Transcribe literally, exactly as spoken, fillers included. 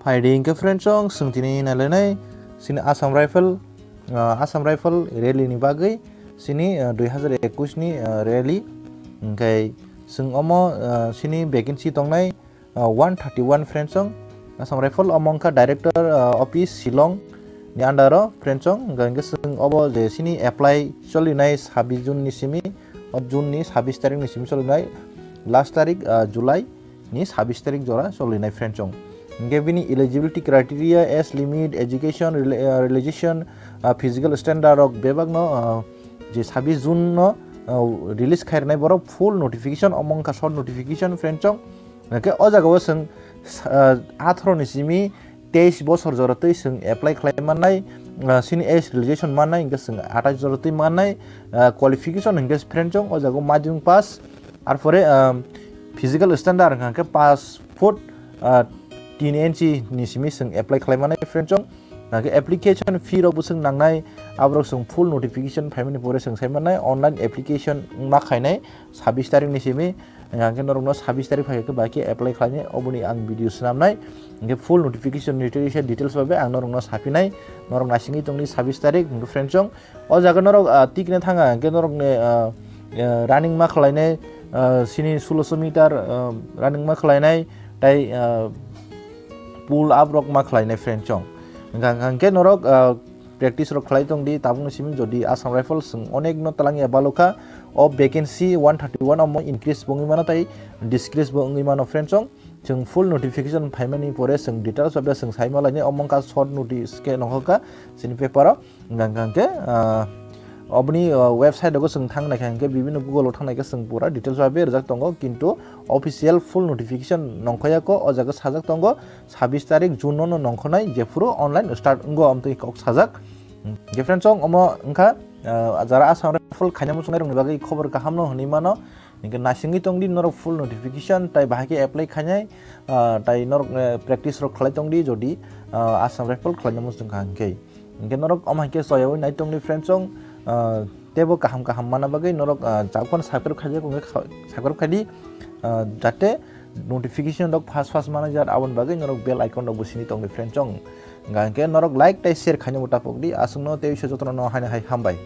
Phaidi hwnkhe friends chong, chwng tini nailainai chini Assam Rifle, ah, Assam Rifle rally ni bagwi chini, ah, dui hazar ekush ni, ah, rally. Hwnkhe chwng omo, ah, chini vacancy tongnai, ah, one thirty one friends chong. Assam Rifle omo wngkha director, ah, office Shillong ni under o friends chong. Hwnkhe chwng obo je chini apply cholinai sabis June ni simi, o June ni sabis tarik ni simi cholinai last tarik, ah, July ni sabis tarik jora cholinai friends chong. Hwnkhe bini eligibility criteria, age limit, education, rela-, ah, religion, ah, physical standard rok bebak no, ah, je sabis June no, ah, release khairnai borok full notification omo wngkha short notification friends chong. Hwnkhe o jaga o chwng, ah, atharo ni simi teis bosor jora twi chwng apply khlai mannai, ah, chini age relaxation mannai, hwnkhe chwng athais jora twi mannai, ah, qualification hwnkhe friends chong o jaga o madhyamik pass, arpore, ah, physical standard hwnkhe paanch foot, ah, tin inchi ni simi chwng apply khlai mannai friends chong. Hwnkhe application fee rok bo chwng nangnai, aborok chwng full notification phaimani pore chwng sai mannai, online application ma khainai sabis tarik ni simi. Hwnkhe norokno sabis tarik phai khe bai khe apply khlainai, oboni ang video swnamnai. Hwnkhe full notification, notification details bai ang norokno sapinai. Norok naisingwi tongdi sabis tarik, hwnkhe friends chong. O jaga norok, ah, tikna thanga, hwnkhe norokni, ah, ah, running ma khlainai, ah, chini sulosho meter, ah, running ma khlainai, tai, ah, pull up rok ma khlainai friends chong. Hwnkha, hwnkhe norok, ah, practice rok khlai tongdi, tabukni simi jodi Assam Rifle chwng onekno twlangya balukha, o vacancy one thirty one omo increase bo wngwi mano tei decrease bo wngwi mano friends chong. Chwng full notification phaimani pore chwng details bai chwng saima lainai, omo wngkha short notice khe nongkhorkha chini paper o. Hwnkha hwnkhe, ah, oboni, ah, website rogo chwng thang naikha hwnkhe bibhinno Google o thang naikhe chwng pura details bai rijak tongo, kintu official full notification nongkhorya kho, o jaga sajak tongo sabis tarik June no nongkhornai jephuru online start wngo amtwi kok sajak. Hwnkhe friends chong omo wngkha, ah, jara Assam Rifle khaina muchungnai rokni bagwi khobor kaham no hwnwi mano. Hwnkhe naisingwi tongdi norok full notification tai bahai khe apply khainai, ah, tai norok, eh, practice rok khlai tongdi jodi, ah, Assam Rifle khlaina muchungkha hwnkhe. Hwnkhe norok omo hai khe choyaui nai tongdi friends chong, ah, teibo kaham kaham mana bagwi norok, ah, jak phano subscribe khaijak hwnkhe kha-, subscribe khaidi, ah, jate notification rok fast fast mana jak aboni bagwi norok bell icon rok bo sini tongdi friends chong. Hwnkhe norok like tei share khaina bo tapokdi, aswkno tei jotono no haino hai hambai.